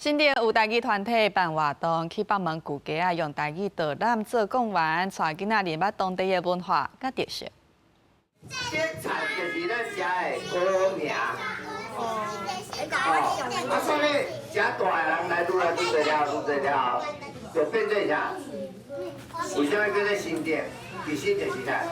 新竹有台語團體辦活動，去北門舊街仔，用台語導覽做講員，帶囡仔認捌當地的文化佮特色。這菜就是咱食的好名。哦，啊，所以食大的人來愈來愈濟了，愈濟了，就變做啥？為啥物叫做新竹？其實就是啥？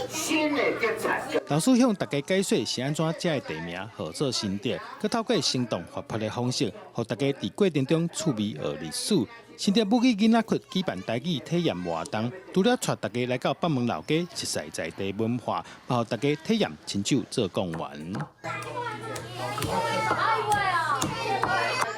新的竹菜。老師向大家解說是按怎這个地名號做新竹，閣透過生動活潑的方式，予大家佇過程中趣味學歷史。新竹母語囡仔窟舉辦台語體驗活動，除了帶大家來到北門老街熟悉在地文化，嘛予大家體驗親手做貢丸。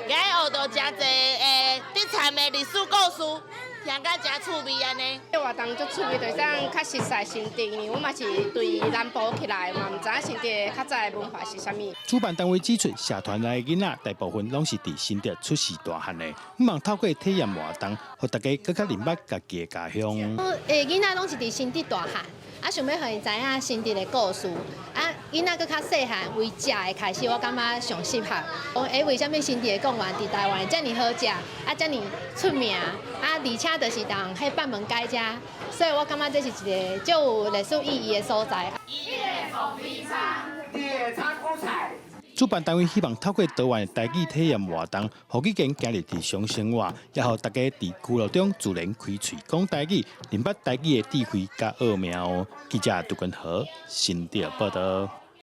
今日學著誠濟的竹塹的歷史故事，聽甲誠趣味按呢。這活動足趣味，就是講較熟悉新竹，因為阮嘛是對南部起來，嘛毋知影新竹較早的文化是啥物。主辦單位指出，社團內的囡仔大部分攏是佇新竹出世大漢的，希望透過體驗活動，予大家閣較認捌家己的家鄉。囡仔攏是佇新竹大漢，啊，想欲予𪜶知影新竹的故事，啊，囡仔閣較細漢，為食的開始，我感覺上適合。講欸，為啥物新竹的貢丸佇台灣遮爾好食，啊，遮爾出名，啊，而且就是佇彼北門街遮，所以我感覺這是一個足有歷史意義的所在。主辦單位希望透過多元的台語體驗活動，予語言行入日常生活，也予大家佇娛樂中自然開喙講台語，認捌台語的智慧佮奧妙。記者杜根和新竹報道。